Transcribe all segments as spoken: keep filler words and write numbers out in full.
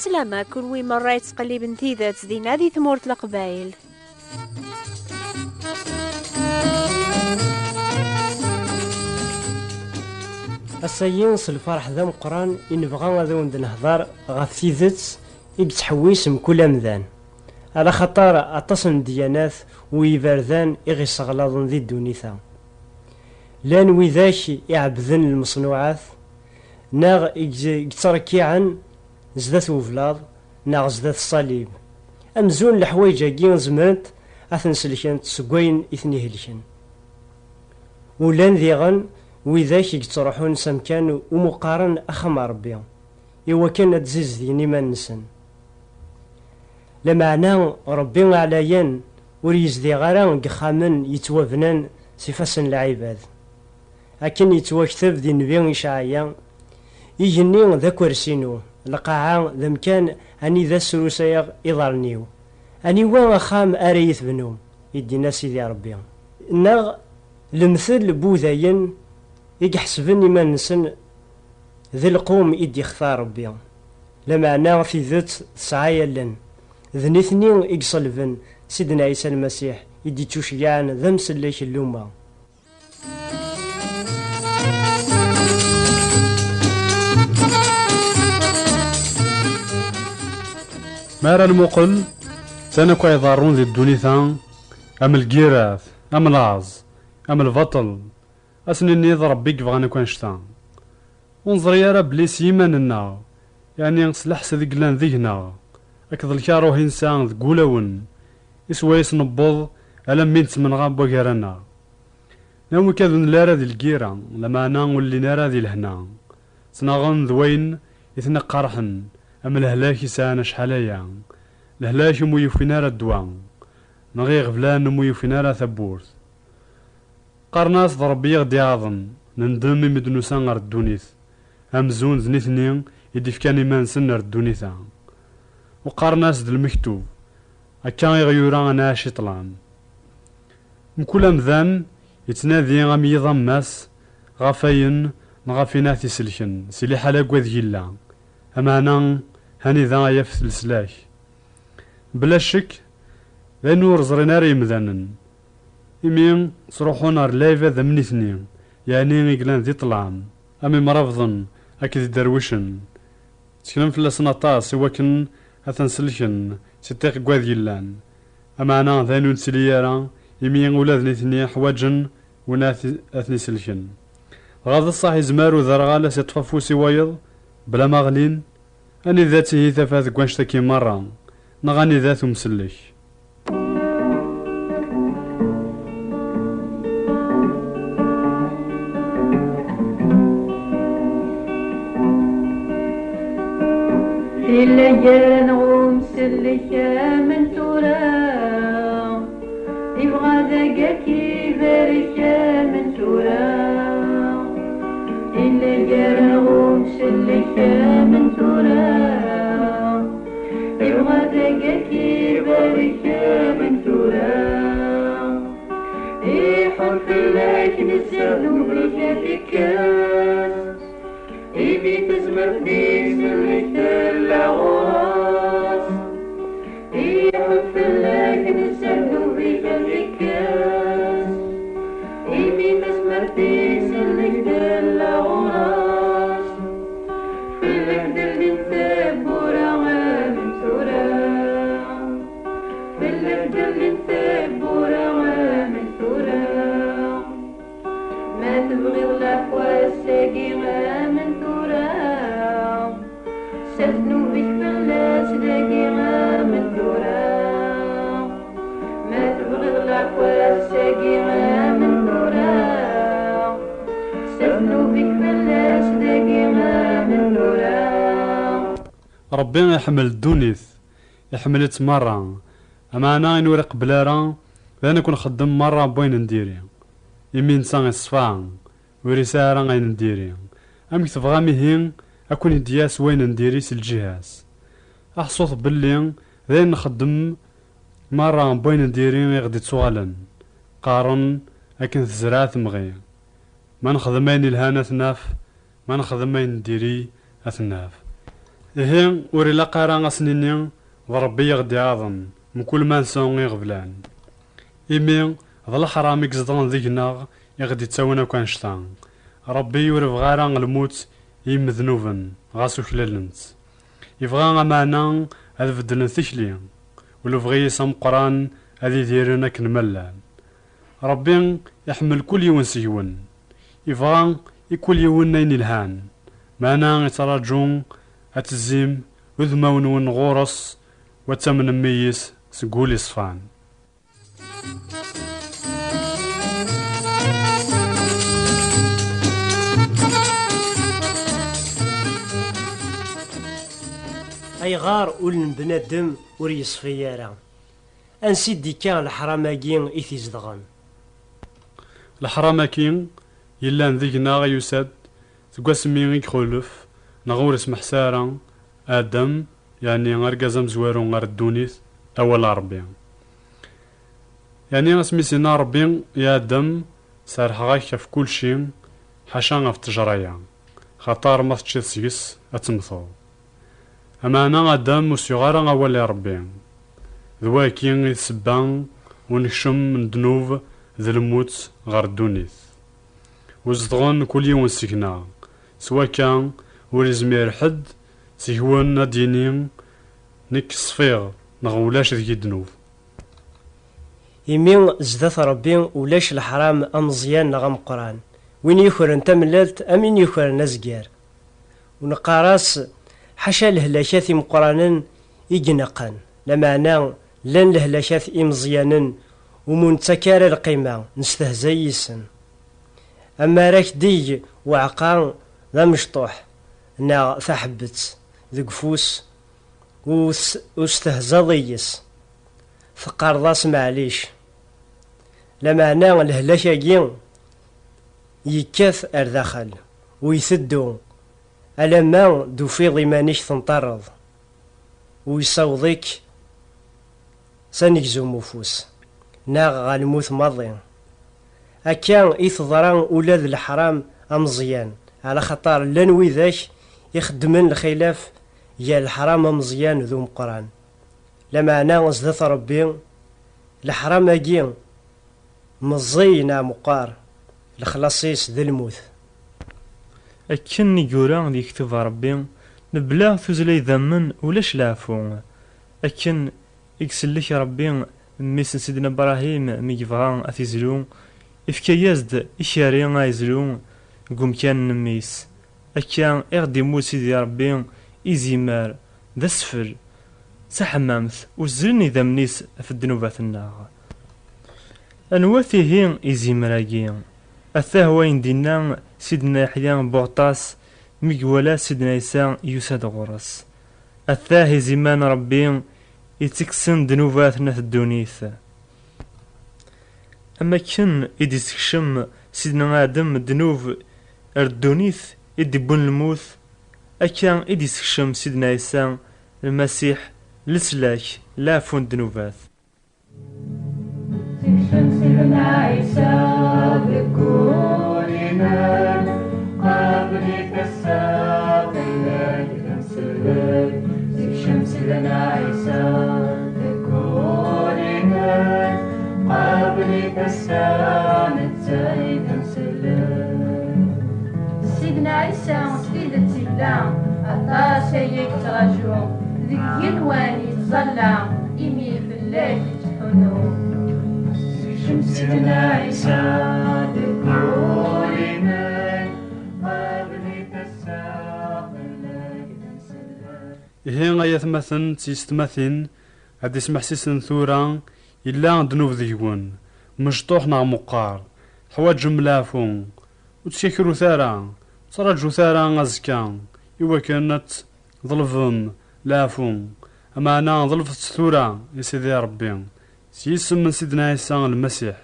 Slama, kunwi merra yettqelliben tidet dinna di tmurt n Leqbayel. Ass-agi s lferḥ d ameqqran i nebɣa ad awen-d-nehder ɣef tidet i yettḥewwis mkul amdan, ala xaṭer aṭas n ddyanat u yiberdan i ɣ-isseɣlaḍen di ddunit-a. Llan widak iɛebbden lmeṣnuɛat, neɣ i g-, i yettrekkiɛen zdat ublaḍ neɣ zdat ṣṣalib. Amzun leḥwayeǧ-agi zemrent ad ten-selkent seg wayen i ten-ihelken. U llan diɣen widak i yettruḥun s amkan umi qqaren axxam n Ṛebbi, i wakken ad d-zizdigen iman-nsen. Lameɛna Ṛebbi ɛlayen ur yezdiɣ ara deg yexxamen yettwabnan s ifassen n lɛibad. Akken yettwakteb di nnbi Icɛaya, igenni d akersi-inu, lqaɛa d amkan anida srusayeɣ iḍarren-iw. Aniwa axxam ara yi-tebnum? I d-yenna Sidi Ṛebbi. Neɣ lemtel n wudayen i iḥesben iman-nsen d lqum i d-ixtar Ṛebbi. Lameɛna tidet tesɛa allen. D nitni i iṣelben Sidna Ɛisa Lmasiḥ, i d-ittuceggɛen d amsellek n lumma. Mi ara nmuqel, atan akk ay iḍerrun di ddunit-a, am lgirat, am laẓ, am lbaṭel, ad s-nini d Ṛebbi i yebɣan akk annect-a. Ur neẓri ara belli s yiman-nneɣ, yeɛni s leḥsed i yellan deg-neɣ, akked lkaruh i nesɛa deg wulawen, i swayes newweḍ alammi nettmenɣa n wagar-aneɣ. Nnan wikad ur nelli ara di lgira, lameɛna ur llin ara di lehna. Ttnaɣen d wayen i ten-iqerḥen, am lehlak i sɛan acḥal aya, lehlak umi ur yufin ara ddwa, neɣ iɣeblan umi ur yufin ara tawwurt. Qqaren-as d Ṛebbi i ɣ-d-iɛaḍen, nendem imi d-nusa ɣer ddunit, amzun d nitni i d-ifkan iman-nsen ar ddunit-a. U qqaren-as d lmektub, akka i ɣ-yura anɛac i ṭṭlam. Mkul amdan yettnadi am yiḍ am wass ɣef wayen neɣ ɣef win ad t-iselken si liḥala deg wadeg yella, ameɛna anida ad yaf leslak. Bla ccek, d ayen ur ẓrin ara yemdanen, imi ttruḥun ɣer lɛibad am nitni, yeɛni i yellan di ṭṭlam, am imrabḍen akked iderwicen. Tteklen fell-asen aṭas i wakken ad ten-selken si ṭṭiq n wad yellan. Ameɛna d ayen ur nettili ara, imi ula d nitni ḥwaǧen win ad t-, ad ten-iselken. Dɣa d ṣṣeḥ, izmer uderɣal ad s-iṭṭef afus i wayeḍ bla ma ɣlin? Anida-tt ihi tafat deg wannect-agi merra? Neɣ anida-t umsellek? Yella gar-aneɣ umsellek am n tura, ibɣa dagi ad k-ibarek am n tura. Yella gar-aneɣ umsellek am n tura, ibɣa dagi ad k-ibarek am n tura. Iḥudd fell-ak nezzeh, ddnub-ik ad t-ikkes, imi tazmert-is fell-ak tella ɣur-s. Iḥudd fell-ak nezzeh, ddnub-ik ad t-ikkes, imi tazmert-is fell-ak tella ɣur-s. Fell-ak d-llint tewwura am n tura, fell-ak d-llint tewwura am n tura. Ma tebɣiḍ leɛfu ass-agi am n tura, sers ddnub-ik fell-as dagi am n tura. Ma tebɣiḍ leɛfu ass-agi am n tura, sers ddnub-ik fell-as dagi am n tura. Ṛebbi iḥemmel ddunit, iḥemmel-itt merra, ameɛna ayen ur iqebbel ara d ayen akk nxeddem merra n wayen n diri, imi netta iṣfa, ur yesɛi ara ayen n diri. Amek tebɣam ihi ad ken-id-yas wayen n diri si lǧiha-s? Aḥṣut belli d ayen nxeddem merra n wayen n diri i ɣ-d-ittuɣalen. Qqaren akken tezreɛ temɣi. Ma nexdem ayen ilhan ad t-naf, ma nexdem ayen n diri ad t-naf. Ihi, ur ilaq ara a s-nini d Ṛebbi i ɣ-d-iɛaḍen mkul ma nsew iɣeblan. Imi d leḥṛam i izedɣen deg-neɣ i ɣ-d-ittawin akk annect-a. Ṛebbi ur ibɣi ara lmut i yimednuben, ɣas uklalen-tt. Ibɣa ameɛna ad beddlen tikli, u lebɣi-is ameqqran ad idiren akken ma llan. Ṛebbi iḥemmel kul yiwen seg-wen. Ibɣa i kul yiwen ayen ilhan, meɛna ittraǧu ad tezzim udmawen-nwen ɣur-s, u ad tamnem mmi-is seg wul iṣfan. Ayɣer ul n bnadem ur yeṣfi ara? Ansi d-ikka leḥram-agi i t-izedɣen? Leḥram-agi yellan deg-neɣ yusa-d seg wasmi i ixulef neɣ ur ismeḥsa ara Adam, yeɛni argaz amezwaru ar ddunit, awal n Ṛebbi. Yeɛni asmi s-yenna Ṛebbi i Adam: "Serrḥeɣ-ak ɣef kulci, ḥaca ɣef ttejṛa-ya, xaṭer ma teččiḍ seg-s, ad temmteḍ." Ameɛna Adam ur s-yuɣ ara awal i Ṛebbi. D wagi i d ssebba n unekcem n ddnub d lmut ɣer ddunit. U zedɣen kul yiwen seg-neɣ. S wakka, ur izmir ḥedd seg-wen ad d-yini: "Nekk ṣfiɣ, neɣ ulac deg-i ddnub." Imi zdat Ṛebbi ulac leḥram ameẓyan neɣ ameqqran. Win yukren tamellalt am win yukren azger. U neqqar-as: "Ḥaca lehlakat imeqqranen i ineqqen, lameɛna llan lehlakat imeẓyanen umi ur nettak ara lqima, nestehzay yis-sen." Ammer ad k-d-ig uɛeqqa d amecṭuḥ neɣ taḥebbet deg ufus, u s-, u stehzaḍ yis, teqqareḍ-as: "Maɛlic." Lameɛna lehlak-agi yekkat ar daxel, u iteddu alamma d-tufiḍ iman-ik tenṭerreḍ, u yessaweḍ-ik s anegzum ufus, neɣ ɣer lmut maḍi. Akka i teḍra ula d leḥram ameẓyan, ɛla xaṭer llan widak ixeddmen lxilaf gar leḥram ameẓyan d umeqqran. Lameɛna zdat Ṛebbi, leḥram-agi meẓẓiy neɣ meqqar, lexlaṣ-is d lmut. Akken i yura di lektub n Ṛebbi, mebla tuzzla idammen ulac leɛfu. Akken i isellek Ṛebbi mmi-s n Sidna Bṛahim mi yebɣa ad t-izlu, ifka-yas-d ikerri ad izlu deg umkan n mmi-s. Akka i ɣ-d-immut Sidi Ṛebbi izimer d asfel, d taḥemmamt, uzzlen idammen-is ɣef ddnubat-nneɣ. Anwa-t ihi izimer-agi? Atah wayen d-inna Sidna Yeḥya Buɣṭas mi iwala Sidna Ɛisa yusa-d ɣur-s. Atah izimer n Ṛebbi ittekksen ddnubat n at ddunit. Am akken i d-issekcem Sidna Adem ddnub ar ddunit i d-iwwin lmut, akka i d-issekcem Sidna Ɛisa Lmasiḥ leslak, leɛfu n ddnubat. Sekcem Sidna Ɛisa deg wul-inem, qabel-it ass-a fell-ak d amsellek. Sekcem Sidna Ɛisa deg wul-inem, qabel-it ass-a netta i d amsellek. Sidna Ɛisa d tidet yella, aṭas aya yettṛaju, deg yigenwan yettẓalla, imi fell-ak yettḥunnu. Sekcem Sidna Ɛisa deg wul-inem, qabel-it ass-a fell-ak d amsellek. Ihi ay atmaten d tiyessetmatin, ad d-ismeḥsisen tura, yella ddnub deg-wen, mecṭuḥ neɣ meqqar, teḥwaǧem leɛfu, ur ttkakrut ara, ur ttraǧut ara azekka, i wakken ad tḍelbem leɛfu, ameɛna ḍelbet-tt tura i Sidi Ṛebbi, s yisem n Sidna Ɛisa Lmasiḥ,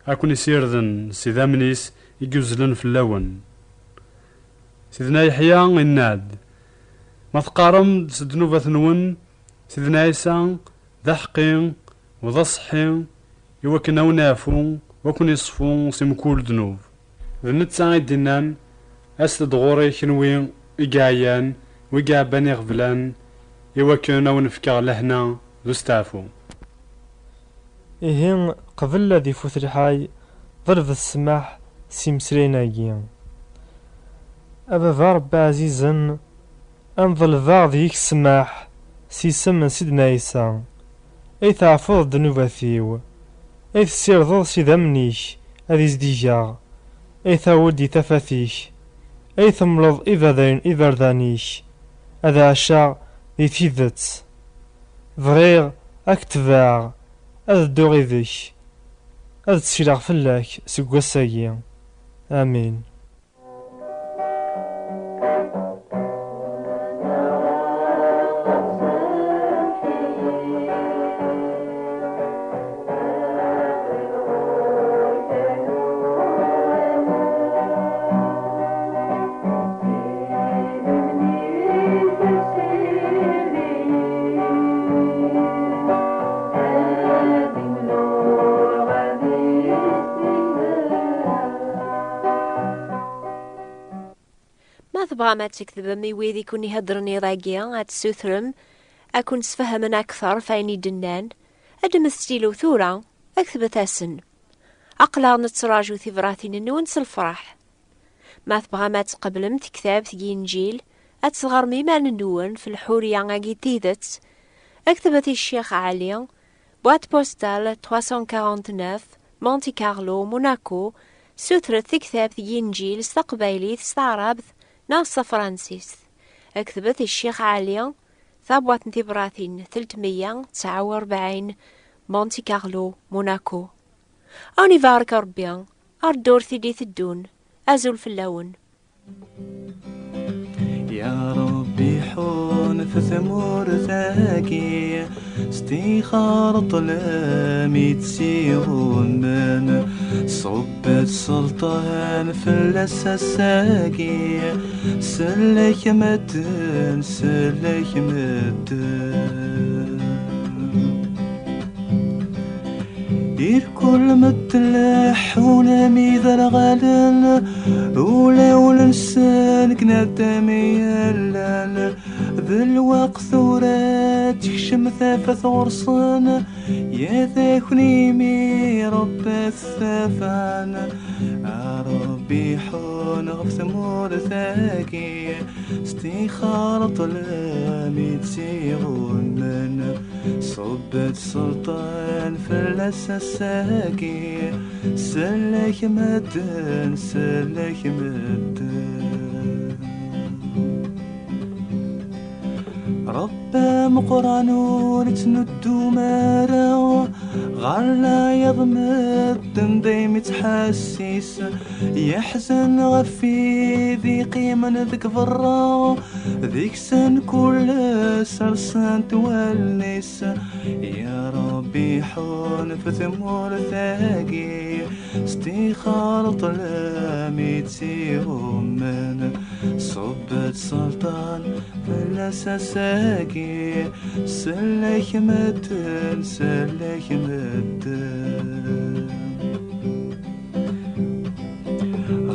ad ken-isirden s idammen-is i yuzzlen fell-awen. Sidna Yeḥya yenna-d: "Ma teqqarem-d s ddnubat-nwen, Sidna Ɛisa d aḥeqqi u d aṣeḥḥi, i wakken a wen-iɛfu, u a ken-iṣfu si mkul ddnub." D netta i d-innan: "Aset-d ɣur-i kenwi i yeɛyan, Wi iɛebban iɣeblan, iwakken ad wen-fkeɣ lehna d usteɛfu. Ihi, qbel ad ifut lḥay, ḍleb ssmaḥ s imeslayen-agi. A Baba Ṛebbi ɛzizen, ad n-ḍelbeɣ deg-k ssmaḥ s yisem n Sidna Ɛisa. Ay tɛeffuḍ ddnubat-iw, ay tessirdeḍ s idammen-ik ad izdigeɣ, ay taweḍ di tafat-ik, ay temleḍ iberdan, iberdan-ik, ad ɛaceɣ di tidet. Bɣiɣ ad k-tebɛeɣ, ad dduɣ yid-k, ad ttekleɣ fell-ak seg wass-agi. Amin. Ma tebɣam ad tketbem i wid i kun-iheddren iḍ-agi, ad tessutrem ad kun-sfehmen akter f ayen i d-nnan, ddmet stylo tura, ad ketbet-asen. Aql-aɣ nettraǧu tibratin-nwen s lfeṛḥ. Ma tebɣam ad tqeblem tektabt n Yinǧil, ad tesɣerm iman-nwen f lḥuriya-agi n tidet, ad ketbet i Ccix Ɛli, boîte postale trois cent quarante-neuf, Monte Carlo, Monaco, sutret tektabt n Yinǧil s taqbaylit, s taɛrabt neɣ s tafransist. Ad ketbet i Ccix Ɛli, tabwaṭ n tibratin telt meyya tesɛa u rebɛin, Monte Carlo, Monaco. A wen-ibarek Ṛebbi, ar ddurt i d-iteddun, azul fell-awen. Ya Ṛebbi, ḥunn f tmurt-agi, stixer ṭṭlam i tt-iɣummen, ṣubb-d sselṭan fell-as ass-agi, sellek medden, sellek medden. Irkul medden leḥḥun am iderɣalen, ulawen-nsen deg nadam i llan. D lweqt tura ad tekcem tafat ɣur-sen, yat akni mi Ṛebbi ad t-tafan. A Ṛebbi, ḥunn ɣef tmurt-agi, stixer ṭṭlam i tt-iɣummen, ṣubb-d sselṭan fell-as ass-agi, sellek medden, sellek medden. Ṛebbi ameqqran ur ittnuddum ara, ɣer leɛyaḍ medden daymi ttḥassis, yeḥzen ɣef wid iqqimen deg berra, deg-sen kullec rsent wallen-is. Ya Ṛebbi, ḥunn f tmurt-agi, stixer ṭṭlam i tt-iɣummen, ṣubb-d sselṭan fell-as ass-agi, sellek medden, sellek medden.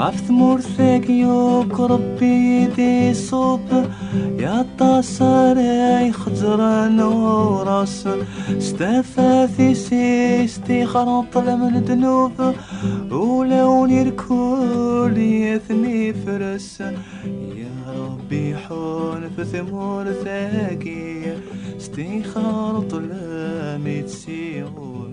Ɣef tmurt-agi yakk Ṛebbi i d-iṣubb, aṭas ara ixezzren ɣur-s. S tafat-is i stixren ṭṭlam n ddnub, ulawen irkul i ten-ifres. Ya Ṛebbi, ḥunn f tmurt-agi, stixer ṭṭlam i tt-iɣummen.